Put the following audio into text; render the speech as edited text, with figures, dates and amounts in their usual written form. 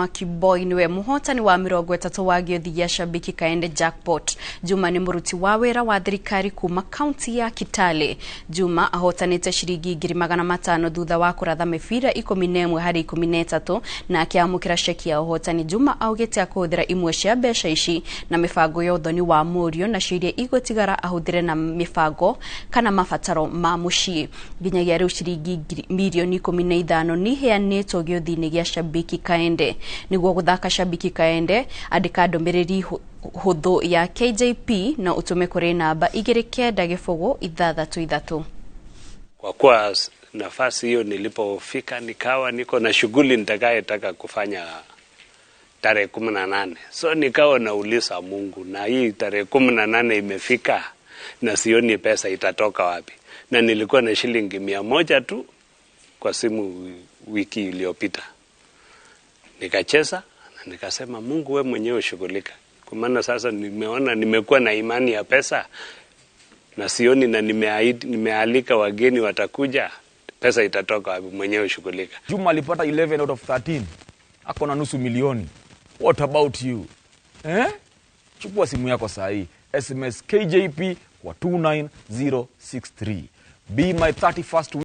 Kiboi niwe muhotani wa 30 wa gĩũthi gĩa Shabiki Kaende Jackpot. Juma nĩ mũruti wa wĩra wa thirikari kuma kaunti ya Kitale. Juma ahotanĩte ciringi 500,000 thutha wa kũratha mĩbira 11 harĩ 13 na akĩamũkĩra ceki ya ũhotani. Juma augĩte akũhũthĩra imwe cia mbeca ici na mĩbango ya ũthoni wa mũriũ, nacio iria igũtigara ahũthĩre na mĩbango kana mabataro ma mũciĩ. Nginyagia rĩu ciringi mirioni 15 nĩ iheanĩtwo gĩũthi-inĩ gĩa Shabiki Kaende. Nĩguo gũthaka Shabiki Kaende, andĩka ndũmĩrĩri hũthũ ya KJP na ũtũme kũrĩ namba 29063. Kwa kuwa nafasi hiyo nilipofika nikawa niko na shughuli nitakayetaka kufanya tarehe 18. So nikawa nauliza Mungu, na hii tarehe 18 imefika na sioni pesa itatoka wapi, na nilikuwa na shilingi 100 tu kwa simu wiki iliyopita. Nikacheza na nikasema, Mungu, we mwenyewe shughulika, kwa maana sasa nimeona nimekuwa na imani ya pesa na sioni, na nimeahidi, nimealika wageni watakuja, pesa itatoka wapi? Mwenyewe shughulika. Juma alipata 11 out of 13, ako na nusu milioni. What about you, eh? Chukua simu yako saa hii, SMS KJP kwa 29063. Be my 31st.